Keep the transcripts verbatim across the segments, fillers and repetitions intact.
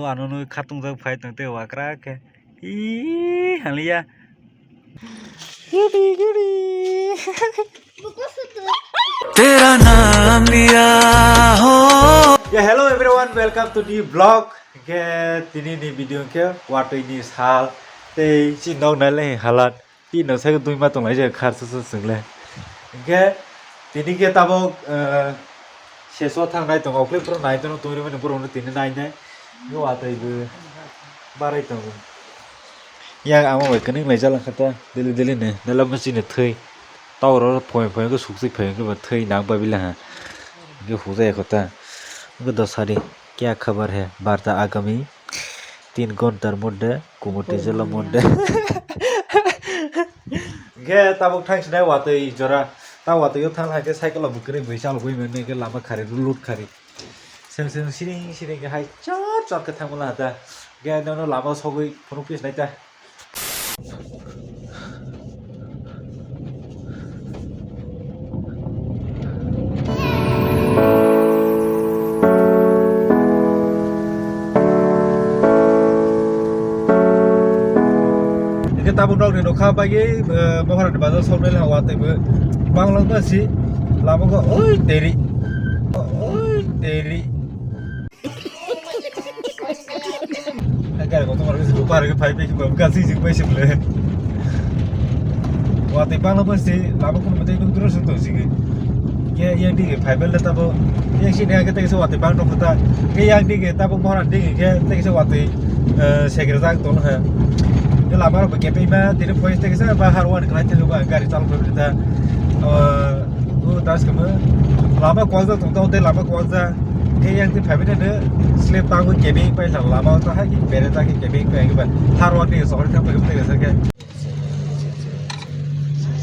Ano nui khatung jak phai tong tei wakra khe. Ih, haliya. Giri, giri. Tera naam liya ho. Yeah, hello everyone, welcome to the vlog. Ke tini ni video ke watui ni sal tei si nok nai le halat. Tini no sai dui ma tong lai je khar sa sa sing le. Ke tini ke tabok, eh, seso thang nai tong, okle pro nai tong, tong ri mani borok no tini nai nai. Yo watui bo barai tongo. Yang amo bai kwnwi lai jala kha ta, daily daily ni, dalam machine ni thwi. Tao ro phoi phoi khe suk sik phai khe ba thwi nang ba bila ha. Khe hujai kho ta. Khe dosari, kya khabar hai? Barta agami tin ghontar moddhe, kumoti jala moddhe. Khe tabuk thang sinai watui jora. Ta watui yo thang hai khe cycle bo kwrwi bui chal bui mene khe lama khari, lut khari. Seng seng siring siring khe hai chor chor khe thangmani ta. Khe nono lama sogwi phunuk pis nai ta. Hingke tabuk nokni nokha bagwi, eh, Mohorani bazar soknai lama watwi bo banglang ba si lama go oi teri, oi teri. Gari kotor kotor se bupar ke phai phai ke kasi sing pai sing le. Watwi bangla pai se lama kono mate duk duro sung tong sing. Ke yang dige phai bel tabo. Yang sini ke tege se watwi bang dok ta. Ke yang dige tabo Mohorani dige ke tege se watwi, eh, segre jak tong ha. Ke lama ro ke pe ma dire phoi tege se ba har wan krai te ba gari chal phai ta. Eh, O das kama lama kwalja tong tong tei lama kwalja. Ke yang tei phaimani no slip tangwi kebeng pai lama o ta hai bere ta ke kebeng pai ba har wan ni sokri thang pai pai sa ke.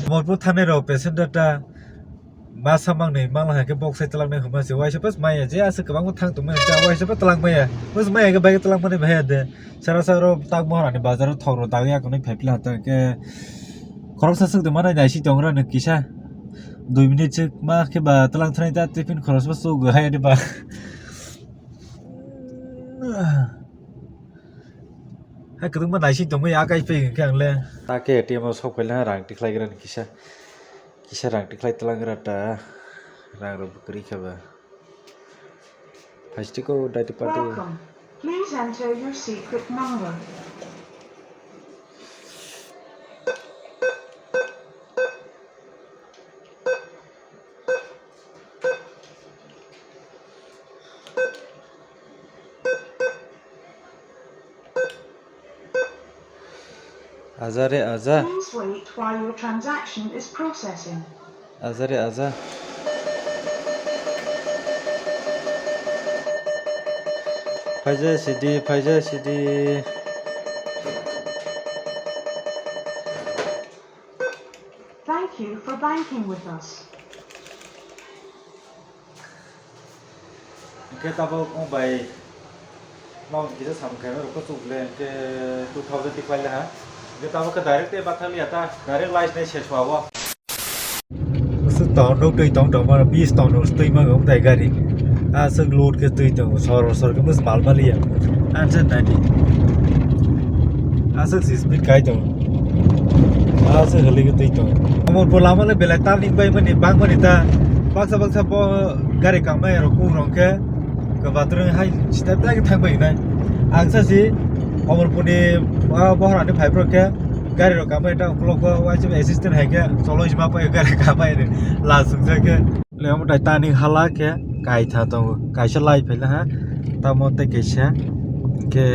Morpur thani rok passenger ta masa mangnwi mangla hai khe bok sai twlang nai hwnma se waisa pas maya je aswk kwbangma thang tong maya ta waisa pas twlang maya bus maya khe bai twlang mani bahai de. Sara sara tak Mohorani bazar o thok rok dagwi akonwi phai phila ta ke khoroksa swk tongma nai naising tongra nw kisa. Dui minute swk ma khe ba twlang thwnai ta tiffin khoroksa swk hai de ba. Hai kwdwngma naising tongmani akai phai hwnkhe ang le. Ta khe A T M o sok phaila rang tikhlai gra kisa. Kisa rang tikhlai twlang gra ta. Rang rok bwkrwi khe ba. Phaistiko daiti pati. Welcome. Please enter your secret number. Aja re aja. Please wait while your transaction is processing. Aja re aja. Phaija sidi, phaija sidi. Thank you for banking with us. Hingke tabok wng bai nok kisa samung khaima rok kuchuk le hingke two thousand tikhlai le ha. Hingke tabok khe direct tei bathang liya ta, direct light nai se sua o. Aswk town rok twi tong tong mano, bis town rok twi mano wng tai gari. Aswk load khe twi tongo, sor sor khe bus mal mal ya. Answer nadi. Aswk si speed kai tongo. Aswk hali khe twi tongo. Omo bo lama le belai turning bai mani bang mani ta. Baksa baksa bo gari kangmai rok kung rong khe. Kwbatrwng hai sita ta khe thang bai nai. Ang sa si Omorpurni, ah, bohrani phai phro khe gari rok kamai ta ukulok khe waisa assistant hai khe choloi ma pai gari kamai ni la sung sa khe. Le omo tai tani hala khe kaitha tongo, kaisa lai phai la ha, tamo tei kaisa, hingke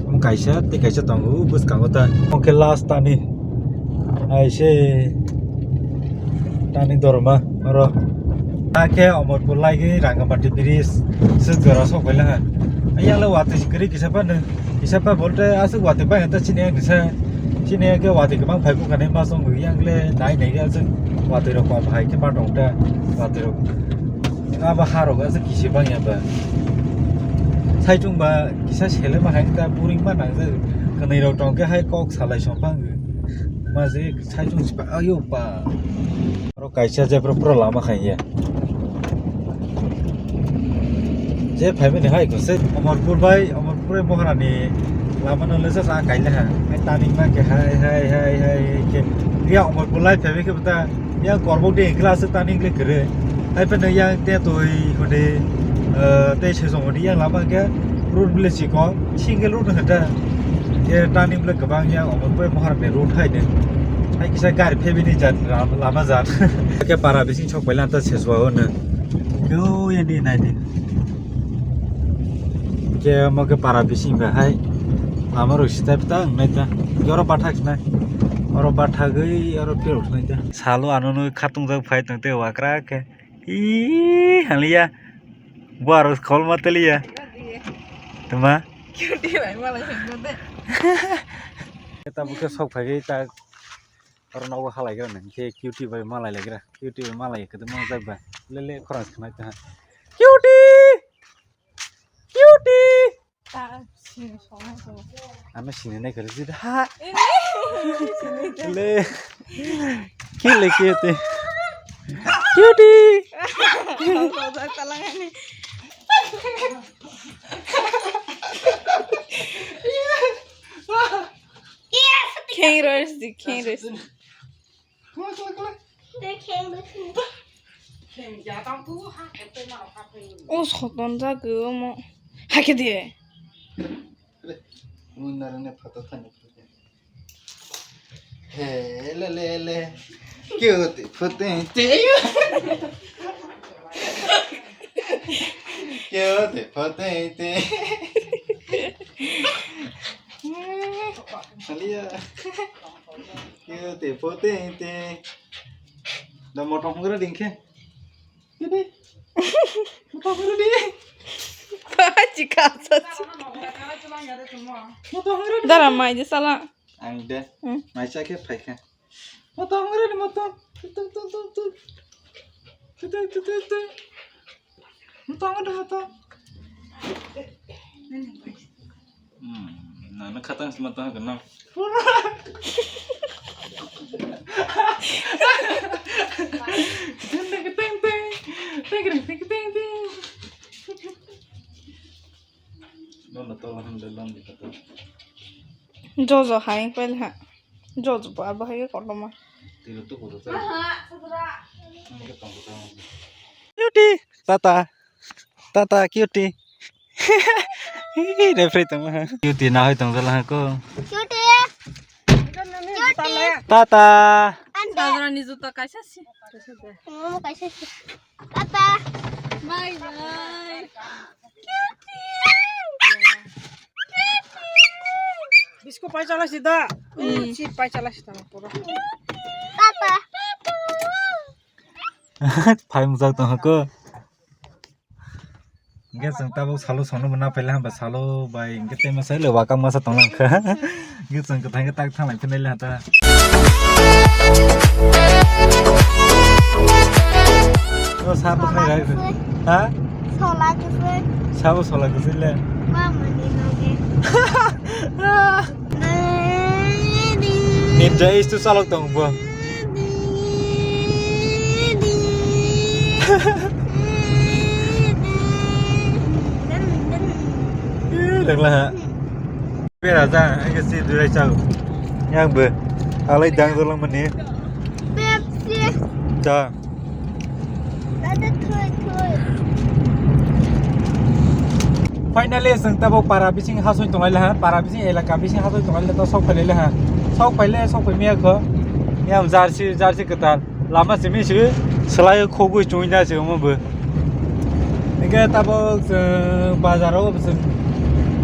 omo kaisa tei kaisa tongo, o bwskango ta. Omo khe last tani, hai se tani dorma oro. Ta khe Omorpur lai gwi Rangamati bridge se jora sok phai la ha. Yang le watwi se kwrwi kisa phano. Kisa pa bolte aswk watwi bai ta chini ang kisa. Chini ang khe watwi kwbang phai bukha nai ma song yang le nai nai aswk watwi rok kom hai khe ma tong ta watwi rok. Abo ha rok aswk kisi bang ya ba. Saichung ba kisa sele ma hai ta buring ma nang je. Kwnwi rok tong khe hai kok salai song bang. Ma je saichung si ba ayo ba. Oro kaisa je pura pura lama khai ya. Je phaimani hai kose Omorpur bai, Omorpur Bohrani lama no lesa sa kaila ha. Hai turning ma ke hai, hai, hai, hai, hai ke. Dia omor bulai phebe ke bata. Yang korbok de glass turning le kere. Hai pe yang te toi hode, eh, te se song hode yang lama ke road bile chiko. Single road hada. Ke turning bile kebang yang omor pe Bohrani road hai de. Hai kisa gari phebe ni jat lama jat. Ke para bising chok paila ta se swa hone. Kyo yang di nai di. Ke mo ke para bising ba hai. Ama rok sita pita ang nai ta. Yoro bathak nai. Oro bathagwi oro pirok nai ta. Salo ano no khatung jak phai tong te wakra ke. Ih, haliya. Bo aro khol ma teliya. Tuma. Cutie bai malai hengno de. Ta buke sok phai ta. Oro nogo halai gra nang ke cutie bai malai lai gra. Cutie bai malai ke mo jak ba. Lele khorang khnai ta. Cutie! Cutie! Ano sini nai kare jida ha. Le. Kile kete. Cutie. Kheng rwrwsi, kheng rwrwsi. O soton jagwi omo. Haikhe de. He le le le. Cute photo te. Cute photo te. Haliya. Cute photo te. Da motom hungra dingkhe. Didi. Motom hungra di. Chika sa. Motom hungra di. Dara mai de sala. Ang de. Hmm. Mai sa khe phai khe. Motom hungra di motom. Tum tum tum tum. Tum tum tum tum. Motom hungra di motom. Hmm, na na khatang sima tang kana. Teng teng teng teng teng teng teng. Jojo hai pel ha. Jojo ba bahai kotorma. Tiro tu kudu ta. Aha, sadra. Ang ke tong kudu. Cutie. Tata. Tata, cutie. Refri tong ha. Cutie na hoi tong jala ha ko. Cutie. Cutie. Tata. Ande. Sadra ni juta kaisa si. Mama kaisa si. Tata. Bye bye. Bisko pai chala sida. Hmm. Si pai chala sida pura. Papa. Phai mujak tong ko. Ge chwng tabuk salo songno bo na paila hamba salo bai ge tema sai le wakang masa tong lang kha. Ge chwng kwthang ge tak thang lai phai lai ta. O, sabo khai rai. Ha? Sola kwsui. Sabo sola kwsui le. Mama ni noge. Ninja is tu salok tong bo. Lengla ha. Bera ja, ang ke si durai chao. Yang be. Alai dang dolang mani. Pepsi. Da. Dada thui thui. Finally, chwng tabuk para bising hasoi tonglai laha, para bising elaka bising hasoi tonglai laha, sok phailai laha. Sok phaile, sok phaimaya kho. Yang jersey, jersey kwtal. Lama simi simi swlai khogwi chungna se omo bo. Hingke tabuk chwng bazar o chwng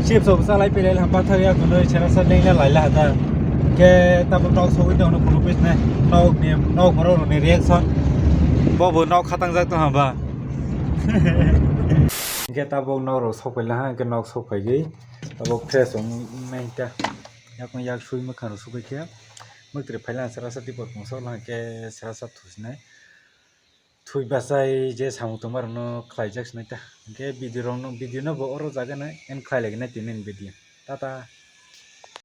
chips rok salai pilai ham pathar ya kunui sera sa lengna laila hata. Hingke tabuk nok sogwi tongno kunu business nok ni nok borok rok ni reaction. Bo bo nok khatang jak tong hamba. Hingke tabuk nok rok sok paila ha hingke nok sok paigwi tabuk fresh ong nai ta. Yakung yak sui mwkhang rok sugwi khe mwtri phaila sera sa tipor pungsa hingke sera sa thusinai. Thui bachai je samung tongma rokno khlaijak sinai ta. Hingke video rokno, video no bo oro jaga no end khlai lai nai tini ni video. Tata.